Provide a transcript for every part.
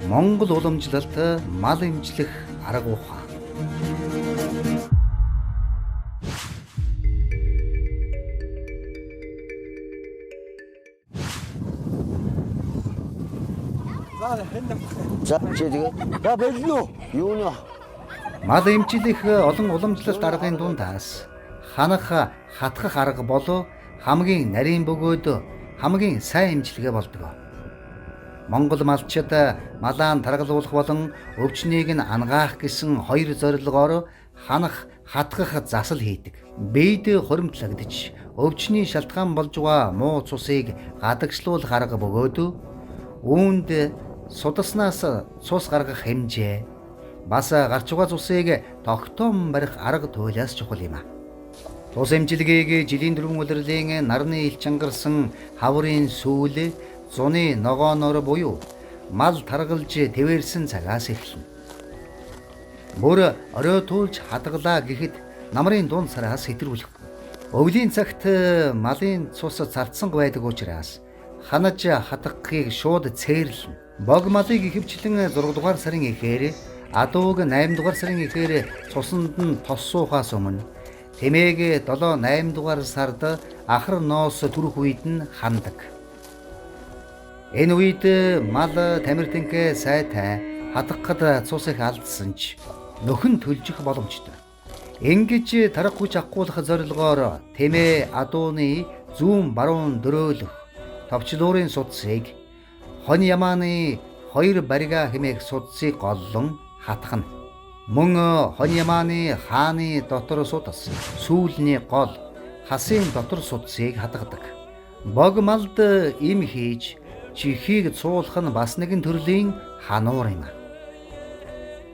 Монгол уламжлалт мал эмчлэх арга ухаан. За чи тэгээ. За боллоо. Юу нэ? Мал эмчлэх олон уламжлалт аргын дундаас ханах, хатгах арга бол хамгийн нарийн бөгөөд хамгийн сайн эмчилгээ болдог. Монгол малчид малаа таргалуулах болон өвчнийг нь ангаах гэсэн хоёр зорилгоор ханах, хатгах засал хийдэг. Биед хуримтлагдж өвчний шалтгаан болж байгаа муу цусыг гадагшлуулах арга бөгөөд үүнд судаснаас цус гаргах хэмжээ бас гарч байгаа цусыг тогтоон барих арга туйлаас чухал юм а. Тус эмчилгээг жилийн дөрвөн улирлын нарны ил чангарсан хаврын сүүл зуны ногооноор буюу мал таргалж тэвэрсэн цагаас эхэлнэ. Мөр орой туулж хадгалаа гэхэд намрын дунд сараас хэтрүүлэх. Өвлийн цагт малын цус царцсан байдаг учраас ханаж хатгахыг шууд цээрлэнэ. Бог малыг ихэвчлэн 6 дугаар сарын эхээр, адууг 8 дугаар сарын эхээр цусанд нь тос суухаас өмнө тэмээг 7 8 дугаар сард ахар ноос төрөх үед нь хандаг. Энэ үед мал тамиртинхээ сайтай хатгахад цус их алдсан ч нөхөн төлжих боломжтой. Ингэж тарах хүч авахгүйх зорилгоор тэмээ адууны зүүн баруун дөрөөлөх товчлуурын судсыг хонь ямааны хоёр барига хэмээх судсыг голлон хатгана. Мөн хонь ямааны хааны дотор судас, сүүлний гол, хасын дотор судсыг хатгадаг. Бог малд им хийж чихийг цуулах нь бас нэгэн төрлийн хануур юм.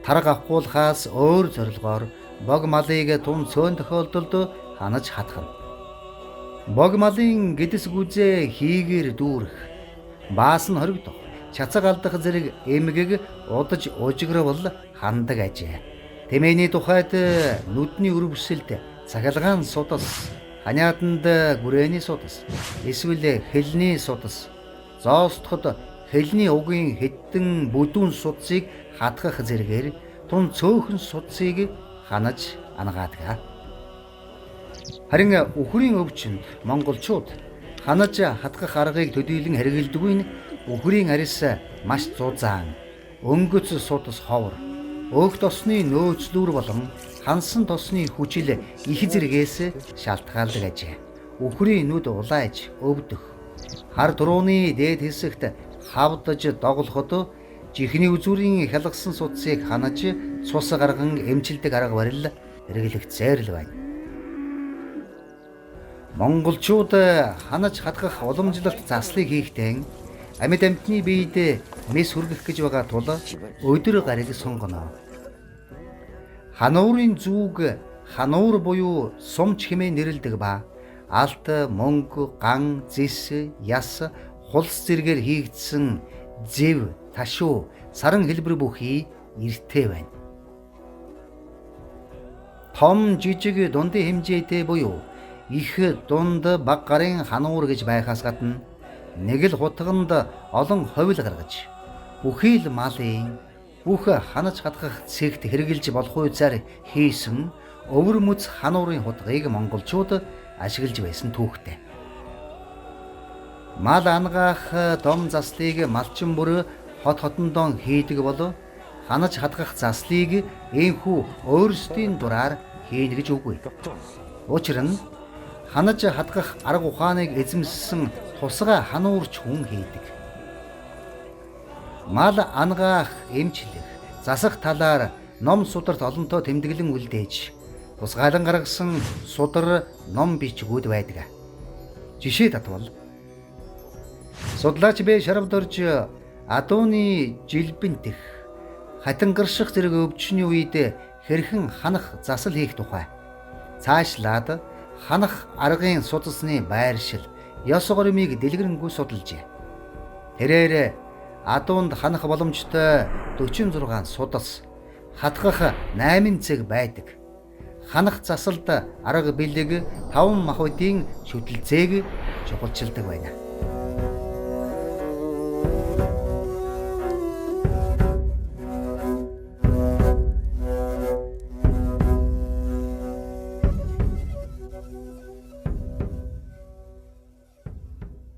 Тарга авахгүйхаас өөр зорилгоор бог малыг тун цөөн тохиолдолд ханаж хатгана. Бог малын гэдэс гүзээ хийгээр дүүрэх, баас нь хоригдох, чацаг алдах зэрэг эмгэг удаж ужигравал хандаг ажээ. Тэмээний тухайд нүдний өрөвсөлд цахилгаан судас, ханиаданд гүрээний судас, эсвэл хөлний судас, зоостоход хөлний угийн хэдэн бүдүүн судсыг хатгах зэрэгээр тун цөөхөн судсыг ханаж ангаадаг. Харин үхрийн өвчнөд монголчууд ханаж хатгах аргыг төдийлөн хэрэглэдэггүй нь үхрийн арьс маш зузаан, өнгөц судас ховор, өөх тосны нөөцлүүр болон хансан тосны хүчил их зэргээс шалтгаалдаг ажээ. Үхрийн нүд улааж өвдөх, хар турууны дээд хэсэгт хавдаж доголоход жихний үзүүрийн хялгасан судсыг ханаж цус гарган эмчилдэг арга барил хэрэглэгдсээр л байна. Монголчууд ханаж хатгах уламжлалт заслыг хийхдээ амьд амьтны биед мэс хүргэх гэж байгаа тул өдөр гариг сонгоно. Хануурын зүг хануур буюу сумч хэмээн нэрлэдэг ба алт, мөнгө, ган, зис, яс, хулс зэргээр хийгдсэн зэв, ташуу, саран хэлбэр бүхий эртэй байна. Том, жижиг, дундын хэмжээтэй буюу их, дунд, баг гарын хануур гэж байхаас гадна нэг л хутганд олон ховил гаргаж бүхий л малын бүх ханаж хатгах цэгт хэрэгжилж болох үеэр хийсэн өвөр мөц хануурын хутгийг монголчууд ашиглаж байсан түүхтэй. Мал ангаах дом заслыг малчин бүр хот хотондоо хийдэг бол ханаж хатгах заслыг энхүү өөрсдийн дураар хийнэ гэж үгүй. Учир нь ханаж хатгах арга ухааныг эзэмссэн тусгай хануурч хүн хийдэг. Мал ангаах, эмчлэх, засах талаар ном сударт олонтоо тэмдэглэн үлдээж тусгайлан гаргасан судар ном бичгүүд байдаг. Жишээ татвал судлаач Б. Шарвдорж адууны жилбэнтэх, хатангарших зэрэг өвчний үед хэрхэн ханах засал хийх тухай цаашлаад ханах аргын судасны байршил, ёс горимыг дэлгэрэнгүй судалжээ. Тэрээр адуунд ханах боломжтой 46 судас, хатгах 8 цэг байдаг. Ханах засалд арга билэг 5 махбодын шүтэлцээг чухалчилдаг байна.